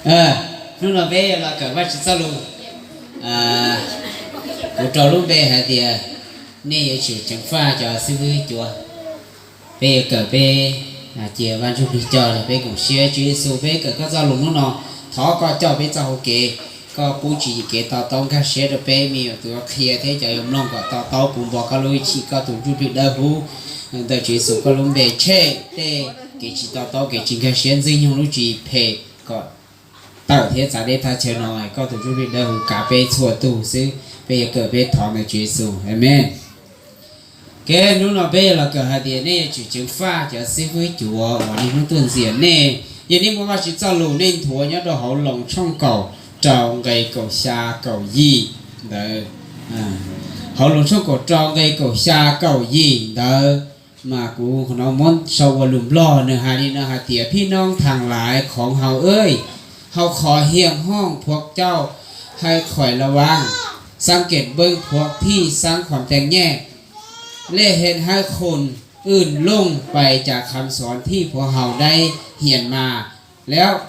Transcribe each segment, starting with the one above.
Hnub no peb los kawm Vajtswv txoj lus, kuv rau lub npe hais tias nej yuav tsum ceev faj cov xib fwb cuav. Peb yuav kawm peb cia Vaj Ntsujplig coj, yog peb koom siab. Tswv Yexus, peb kawm koj txoj lus hnub no, thov koj coj peb txoj hau kev, koj pub tswv yim kev to taub nkag siab rau peb, me nyuam tus qhia thiab cov yuav mloog kom to taub puv npo koj lub hwj chim, koj tus Ntsuj Plig Dawb Huv. Ntawm Tswv Yexus koj lub npe tshem tej kev tsis to taub, kev tsis nkag siab, ntxwg nyoog lub tswv phem kom tawm thiab txav deb thaj chaw no. Koj tus Ntsuj Plig Dawb Huv kav peb txhua tus xwb. Peb yuav kawm peb thov ntawm Tswv Yexus, amees. Kev hnub no peb yuav los kawm hais tias nej yuav tsum ceev faj cov xib fwb cuav uas niaj hnub tuaj ntxias nej. Yog nej muaj Vajtswv txoj lus, nej nthuav nyob rau hauv Loos tshooj kaum rau nqe kaum xya kaum yim ntawd. Hauv Loos tshooj kaum rau nqe kaum xya kaum yim ntawd, mas kuv qhov no muab sau ua lus Nplog, nws hais li no hais tias: Phij noob thaas lais khoov hauv, hau qhov hiam hooj phuav cauj, hais khuais la vaas, xaab kees npeej phuav thij, xaab khuam tees nyej, lej hen hawb khoom wj looj pais cas kham xov thij phuav haus daib hiam mas. Lawm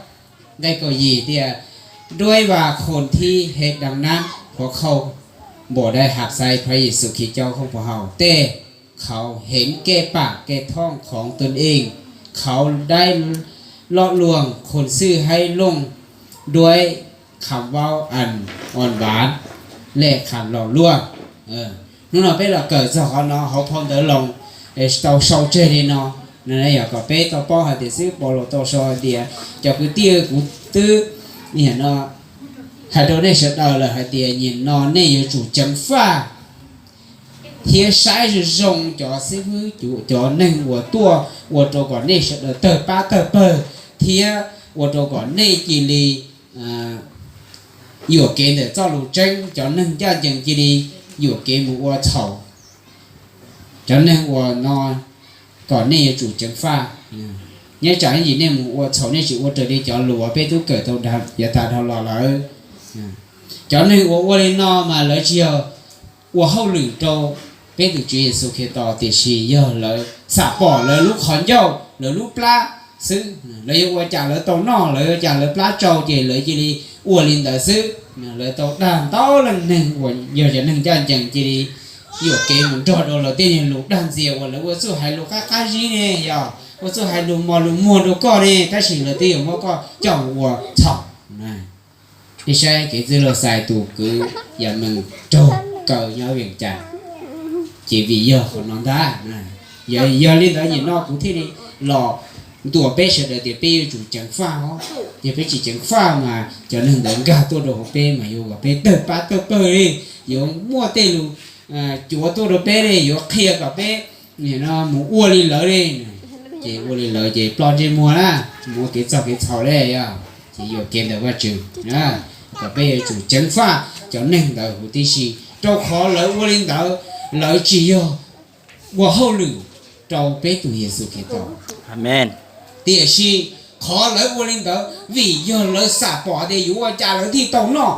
nqe kaum yim tias: Duab vas khoom thij hev dam nab phuav khauj, npaum daib has xaiv Phab Yexus Khetos coj khoom phuav haus tej. Khauv heev kej pam kej thooj khoov tun eej, khauv daib loj luag khoom xwj haib looj, duab kham vaub as os vav, lej kham los luaj. Hnub no peb los kawm txog qhov no hauv phau ntawv Loos, tsis tau sau tseg li no. Yog kom peb tau paub hais tias xwb, Paulus tau sau hais tias: Cov kwv tij, kuv twb hais rau nej sawv daws lawm hais tias nim no nej yuav tsum ceev faj thiab saib zoo zoo cov xib fwb, cov neeg uas tuaj ua rau kom nej sawv daws tawg pab tawg pawg, thiab ua rau kom nej cia li yuam kev ntawm txoj lus tseeb, cov neeg ncaj ncees cia li yuam kev mus ua txhaum. Cov neeg uas no kom nej yuav tsum ceev faj. Nyob tsam ib ntsis nej mus ua txhaum, nej tsis ua raws li cov lus uas peb twb kawm tau yav tas dhau los lawm. Cov neeg uas ua li no mas lawv tsis yog ua hauj lwm rau peb tus Tswv Yexus Khetos, tiam sis yog lawv xam pom lawv lub qhov ncauj, lawv lub plab xwb. Lawv yuav ua cas lawv tau noj, lawv ua cas lawv plab tsau, ces lawv cia li ua li ntawd xwb. Lawv tau dag ntau leej neeg uas yog cov neeg ncaj ncees cia li yuam kev mus nrog rau lawv tej niag lus dag ntxias uas lawv ua txuj hais lus qab qab zib ne, yog ua txuj hais lus mos lus muag rau koj ne, tab sis lawv twb yuav muab koj coj mus ua txhaum. Nej saib kev txwj laug Xais tus kwv yam mees raug kaw nyob Vees Cas, ces vim yog qhov no ntag. Yog li ntawd nim no kuv thiaj li los ntuas peb sawv daws tias peb yuav tsum ceev faj os. Yog peb tsis ceev faj mas cov neeg ntawd nkag tuaj rau hauv peb mas yuav kom peb tawg pab tawg pawg li, yuav muaj tej lus cuav tuaj rau peb li, yuav qhia kom peb mus ua li lawv li. Ces ua li lawv ces ploj ntsej muag na, mus ua kev txog kev txhaum li, ces yuam kev ntawm Vajtswv. Kom peb yuav tsum ceev faj cov neeg ntawd huv tib si, rau qhov lawv ua li ntawd, lawv tsis yog ua hauj lwm rau peb tus Yexus Khetos. Tiam sis qhov lawv ua li ntawd vim yog lawv xam pom tias yuav ua cas lawv thiaj tau noj,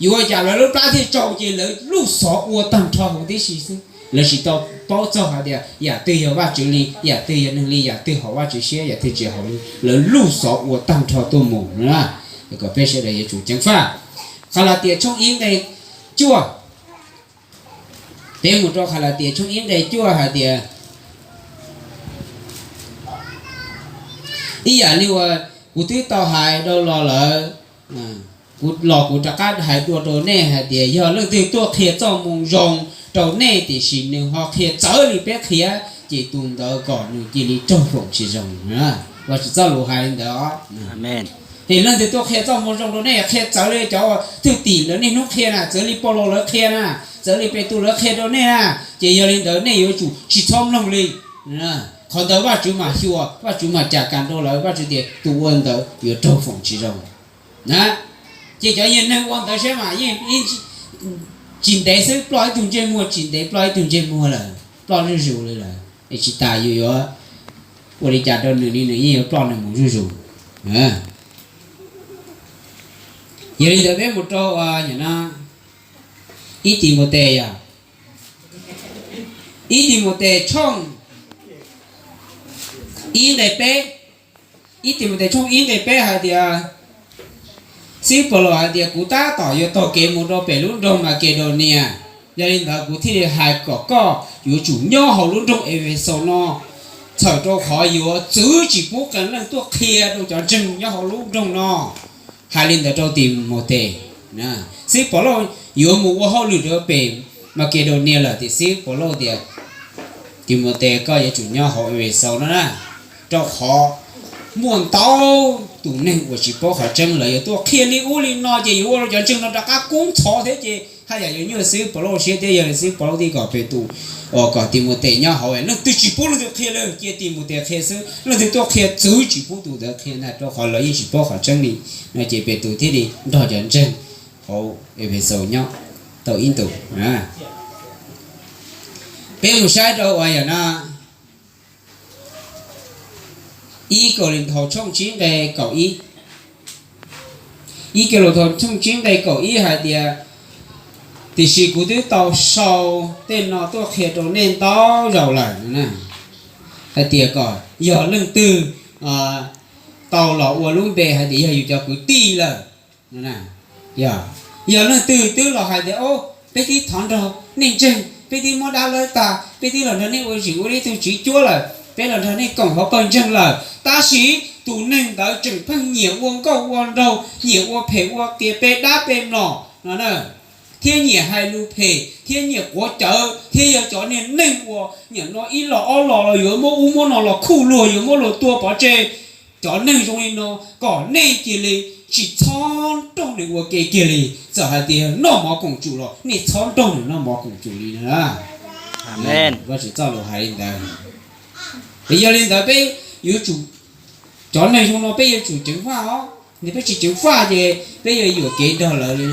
yuav ua cas lawv lub plab thiaj tsau, ces lawv luj xov ua tag nrho huv tib si xwb. Lawv tsis tau paub txog hais tias yam twg yog Vajtswv li, yam twg yog neeg li, yam twg haum Vajtswv siab, yam twg tsis haum li, lawv luj xov ua tag nrho tuaj mus na. Kom peb sawv daws yuav tsum ceev faj. Qhov Latias tshooj ib nqe cuaj. Peb mus rau Qhas Las Tias tshooj ib nqe cuaj hais tias, ib yam li uas kuv twb tau hais rau los lawm, kuv los kuv rov qab hais dua rau nej hais tias yog leej twg tuaj qhia txoj moo zoo rau nej tiam sis nws ho qhia txawv li peb qhia, ces tus ntawd kom nws cia li raug foom tsis zoo. Vajtswv txoj lus hais li ntawd. Ces leej twg tuaj qhia txoj moo zoo rau nej qhia txawv li cov uas thwj tim lawv niaj hnub qhia na, txawv li Paulus lawv qhia na, txawv li Petus lawv qhia rau nej na, ces yog li ntawd nej yuav tsum tsis txhob mloog li. Qhov ntawd Vajtswv mam xyuas, Vajtswv mam cam kam rau lawv, Vajtswv tias tus ua ntawd yuav raug foom tsis zoo. Ces cov yog neeg ua ntawd saib mas yeej tsis ntev xwb ploj ib tug ntsej muag, tsis ntev ploj ib tug ntsej muag lawm, ploj zuj zus li lawm. Es tsis tas yus yuav ua li cas rau nws li nws yeej yuav ploj nws mus zuj zus. Yog li ntawd peb mus rau ib Timautes, yog ib Timautes tshooj ib nqe peb, ib Timautes tshooj ib nqe peb hais tias, Xib Paulus hais tias kuv tab tom yuav taug kev mus rau pem lub nroog Makedaunias, yog li ntawd kuv thiaj li hais kom koj yuav tsum nyob hauv lub nroog Efexaus no, txhawm rau qhov yuav txwv tsis pub qee leej tuaj qhia rau cov ntseeg nyob hauv lub nroog no. Hais li ntawd rau Timautes. Xib Paulus yuav mus ua hauj lwm rau pem Makedaunias lawm tiam sis Paulus tias Timautes koj yuav tsum nyob hauv Efexaus no na, rau qhov muaj ntau tus neeg uas tsis paub qhov tseeb lawv yuav tuaj qhia li ub li no ces yuav ua rau cov ntseeg no rov qab kub ntxhov thiab ces haj yam yuav nyuaj xwb. Paulus siab thiab yog li xwb Paulus thiaj kom Petus, kom Timautes nyob hauv, leej twg tsis pub leej twg qhia li, cia Timautes qhia xwb, leej twg tuaj qhia txwv tsis pub tus ntawd qhia ntag rau qhov lawv yeej tsis paub qhov tseeb li no ces Petus thiaj li nrog cov ntseeg hauv Efexaus nyob tau ib ntus. Peb mus saib rau uas yam no, ib Kauleethaus tshooj tsib nqe kaum ib, ib Kauleethaus tshooj tsib nqe kaum ib hais tias, tiam sis kuv twb tau sau tej no tuaj qhia rau nej ntau zaus lawm, hais tias kom yog leej twg tau los ua lub npe hais tias yog yus cov kwv tij lawm, yog leej twg twb los hais tias, o, peb twb thov nrog nej ntseeg, peb twb muab dab lawb tag, peb twb los nrog nej ua zim ua li tug tswv cuab lawm, peb los nrog nej koom hauv pawg ntseeg lawm, tab sis tus neeg ntawd tseem pheej nyiam ua nkauj ua nraug, nyiam ua phem ua qias, pe dab pe mlom no, thiab nyiam hais lus phem thiab nyiam quav cawv thiab yog cov niag neeg uas nim no ib los ob los los yuav muab ub muab no los khuj luag, yuav muab luag tua pov tseg. Cov neeg zoo li no kom nej cia li tsis txhob nrog nws ua ke kiag li. Txawm hais tias noj mov koom tsum los nej txhob nrog nws noj mov koom tsum li na. Vajtswv txoj lus hais li ntawd. Yog li ntawd peb yuav tsum, cov neeg zoo no peb yuav tsum ceev faj os. Yog peb tsis ceev faj ces peb yuav yuam kev nrog lawv li.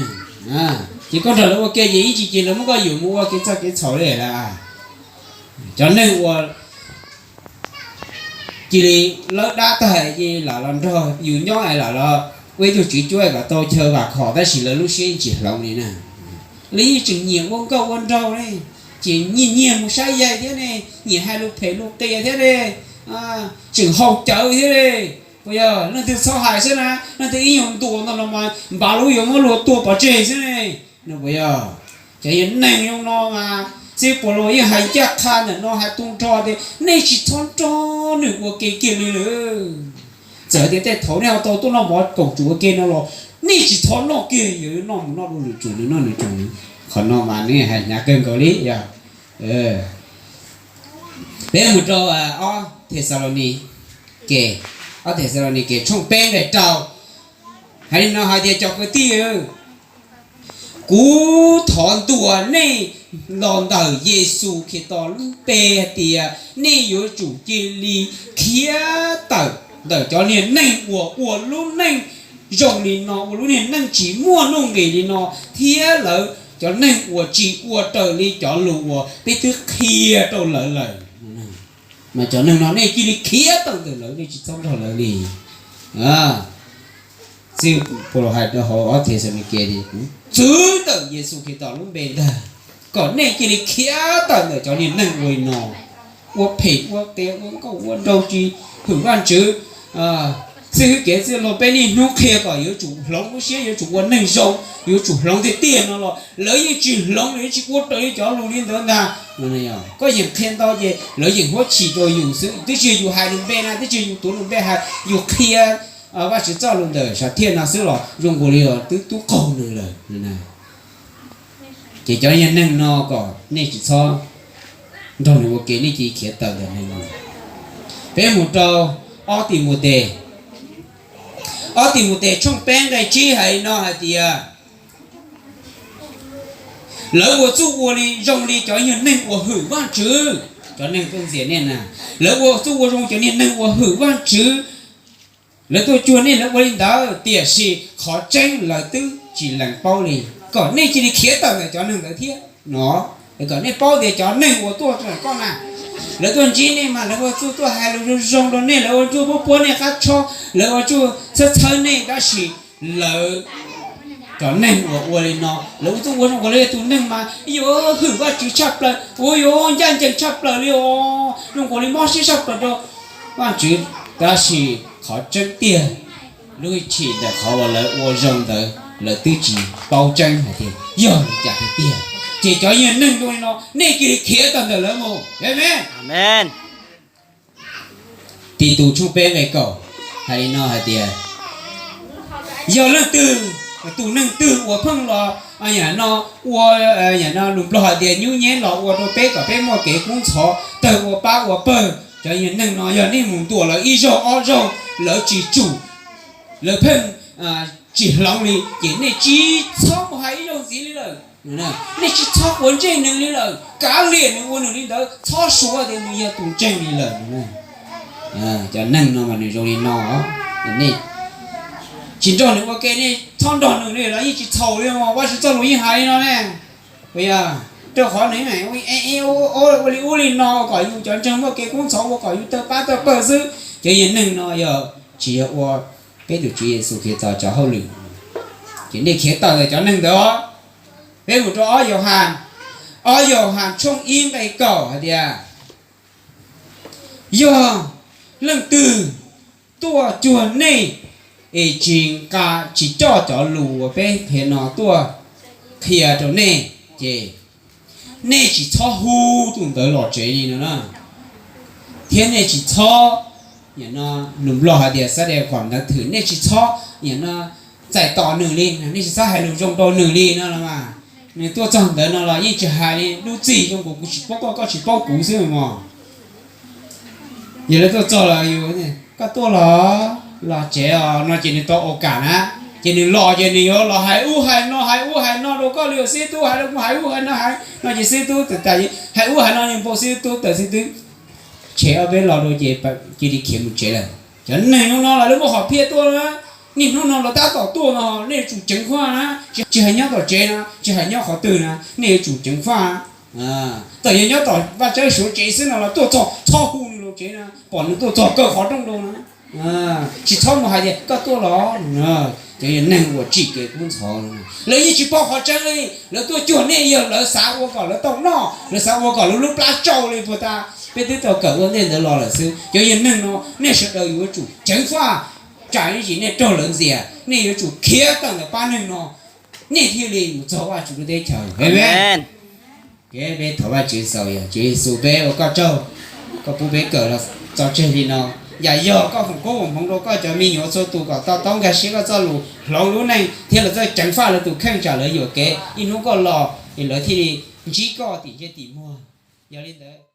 Ces koj nrog lawv ua ke ces ib tsam ces lawv muab koj yuam mus ua kev txhaum kev txhaum li lawm. Cov neeg uas cia li lawb dab tag ces lam los nrog yus nyob es lam los ua ib tug tswv cuab kom tau chaw vam khom tab sis lawv lub siab yeej tsis hloov li na. Lawv yeej tseem nyiam ua nkauj ua nraug ne, ces nyiag nyiag mus saib yaig thiab ne, nyiam hais lus phem lus qias thiab ne, tseem haus cawv thiab ne. Puas yog? Leej twg txhob hais xwb na, leej twg ib nyuag ntuas ntawm no mas npav lub yuav muab luag tua pov tseg xwb ne. No puas yog? Cov yog neeg zoo no mas Xib Paulus yeej hais ncaj qha ntawm no hais tu nrho tias nej tsis txhob nrog nws ua ke kiag li lawm. Txawm tias tej thaum nej ho tau tuaj noj mov koom tsum ua ke no los nej tsis txhob noj kiag, yog yuav noj mus noj dua lwm tsum nws noj nws tsum. Qhov no mas nws hais hnyav kawg nkaus li yog. Peb mus rau ob Thexalaunikes, ob Thexalaunikes tshooj peb nqe rau, hais li no hais tias cov kwv tij, kuv thov ntuas nej los ntawm Yexus Khetos lub npe hais tias nej yuav tsum cia li khiav tawm ntawm cov niag neeg uas ua lub neej zoo li no, ua lub niag neej tsis muaj nuj nqis li no, thiab lawv cov neeg uas tsis ua raws li cov lus uas peb twb qhia rau lawv lawm. Mas cov neeg no nej cia li khiav tawm ntawm lawv, nej tsis txhob nrog lawv li. Xib Paulus hais rau hauv ob Thexalaunikes tias kuv txwv ntawm Yexus Khetos lub npe ntag, kom nej cia li khiav tawm ntawm cov niag neeg ua li no, ua phem ua qias ua nkauj ua nraug tsis hwm Vajtswv. Txij hwj kev txij laug peb niaj hnub qhia kom yuav tsum hloov lub siab, yuav tsum ua neeg zoo, yuav tsum hloov tiag tiag no los lawv yeej tsis hloov, lawv yeej tsis ua raws li cov lus li ntawd ntag. Koj yeem qhia ntau ces lawv yeem huab tshis rau yus xwb, twb tsis yog yus hais lus npe na, twb tsis yog yus tuav lus npe hais, yus qhia Vajtswv txoj lus ntawm sam thiaj no xwb los zoo nkaus li twb tub qaug nws lawm. Ces cov yog neeg no kom nej tsis txhob nrog nws ua ke, nej cia li khiav tawm ntawm neeg no. Peb mus rau ob Timautes, ob Timautes tshooj peb nqe tsib hais li no hais tias lawv ua txuj ua li zoo li cov yog neeg uas hwm Vajtswv. Cov neeg tuaj ntxias nej na, lawv ua txuj ua zoo cov niag neeg uas hwm Vajtswv. Lawv tuaj cuag nej lawv ua li ntawd, tiam sis qhov tseeb lawv twb tsis lees paub li. Kom nej cia li khiav tawm ntawm cov neeg ntawd thiab no. Kom nej paub tias cov neeg uas tuaj ntawm koj na, lawv tuaj ntsib nej mas lawv ua txuj tuaj hais lus zoo zoo rau nej, lawv ua txuj puab puab nej qab tshob, lawv ua txuj txhawb txhawb nej, tab sis lawv cov neeg uas ua li no, lawv ua txuj ua zoo kom lawv yog tus neeg mas yuav hwm Vajtswv tshaj plaws, uas yuav ncaj ncees tshaj plaws li os, zoo nkaus li mob siab tshaj plaws rau Vajtswv. Tab sis qhov tseeb tiag, Lub hwj chim ntawm qhov uas lawv ua zoo ntawd lawv twb tsis paub tseeb hais tias yog li cas tiag tiag, ces cov yawg neeg zoo li no nej cia li khiav tawm ntawm lawv mus, amees. Titus tshooj peb nqe kaum hais li no hais tias, yog leej twg, tus neeg twg uas pheej los, yam no, ua, yam no lus Nplog hais tias nyub nyeb los ua rau peb kom peb muaj kev kub ntxhov, tawg ua pab ua pawg, cov yawg neeg no yog nej mus ntuas lawv ib zaug ob zaug lawv tsis tsum, lawv pheej tsis hloov li, ces nej tsis txhob mus hais ib zaug ntxiv li lawm. Nej tsis txhob quav ntsej nws li lawm, kav liam nws ua nws li ntawd, txhob suav tias nws yog tus ntseeg li lawm. Cov neeg no mas nws zoo li no, nej tsis nrog nws ua ke, nej txhob nrog nws li los yeej tsis txhaum li os. Vajtswv txoj lus yeej hais li no ne. Puas yog? Rau qhov nws ua li ub li no kom yus cov ntseeg muaj kev kub ntxhov, ua kom yus tawg pab tawg pawg xwb. Cov yawg neeg no yog tsis yog ua peb tus Tswv Yexus Khetos cov hauj lwm, ces nej khiav tawm ntawm cov neeg ntawd. Peb mus rau ob Yauhas, ob Yauhas tshooj ib nqe kaum hais tias, yog leej twg tuaj cuag nej es tsis nqa, tsis coj cov lus uas peb qhia no tuaj qhia rau nej, ces nej tsis txhob hu tus ntawd los tsev li no na. Thiab nej tsis txhob, lus Nplog hais tias xav de kom ntawd thwm, nej tsis txhob, yam no, txais tos nws li, nej tsis txhob hais lus zoo rau nws li no los mas. Nws tuaj txog ntawd no los yeej tsis hais li, lub txim zoo nkaus kuv tsis paub koj, koj tsis paub kuv xwb mog. Yog lawv tuaj txog los yus, koj tuaj los, los tsev os no ces nws tau ua kam na. Ces nws los ces nws yuav los hais ub hais no, hais ub hais no rau koj li, xib tub hais rau kuv hais ub hais no, hais no ces xib tub tas, hais ub hais no npau xib tub tas, xib tub tshem ob peb los rau ces cia li khiav mus tsev lawm. Cov neeg zoo no los lawv muaj hom phiaj tuaj na. Niaj hnub no los tab tom tuaj no, nej yuav tsum ceev faj na, tsis hais nyob tom tsev na, tsis hais nyob qhov twg na, nej yuav tsum ceev faj. Txawm yog nyob tom vaj tsev suav tsev xwb no los tuaj txog txhob hu nws los tsev na, pom nws tuaj txog kaw qhov rooj rau na. Tsis txhob mus hais tias koj tuaj los. Cov yawg neeg uas tsim kev kub ntxhov, lawv yeej tsis paub qhov tseeb li, lawv tuaj cuag nej yog lawv xav ua kom lawv tau noj, lawv xav ua kom lawv lub plab tsau li puag ta. Peb twb tau kawm ua ntej ntawd los lawm xwb. Cov yawg neeg no nej sawv daws yuav tsum ceev faj, tsam ib ntsis nej raug lawv ntxias, nej yuav tsum khiav tawm ntawm pab neeg no, nej thiaj li mus txog Vajtswv lub teb chaws. Amees. Peb thov Vajtswv txaus, yog Tswv Yexus peb ua koj tsaug, koj pub peb kawm los txog tseg li no. Yam yog koj foom koob foom hmoov rau koj cov me nyuam txhua tus kom to taub nkag siab koj txoj lus hloov lub neej thiab lawv txoj ceev faj lawv tus kheej tsam lawv yuam kev ib hnub koj los es lawv thiaj li ntsib koj tim ntsej tim muag. Yog li ntawd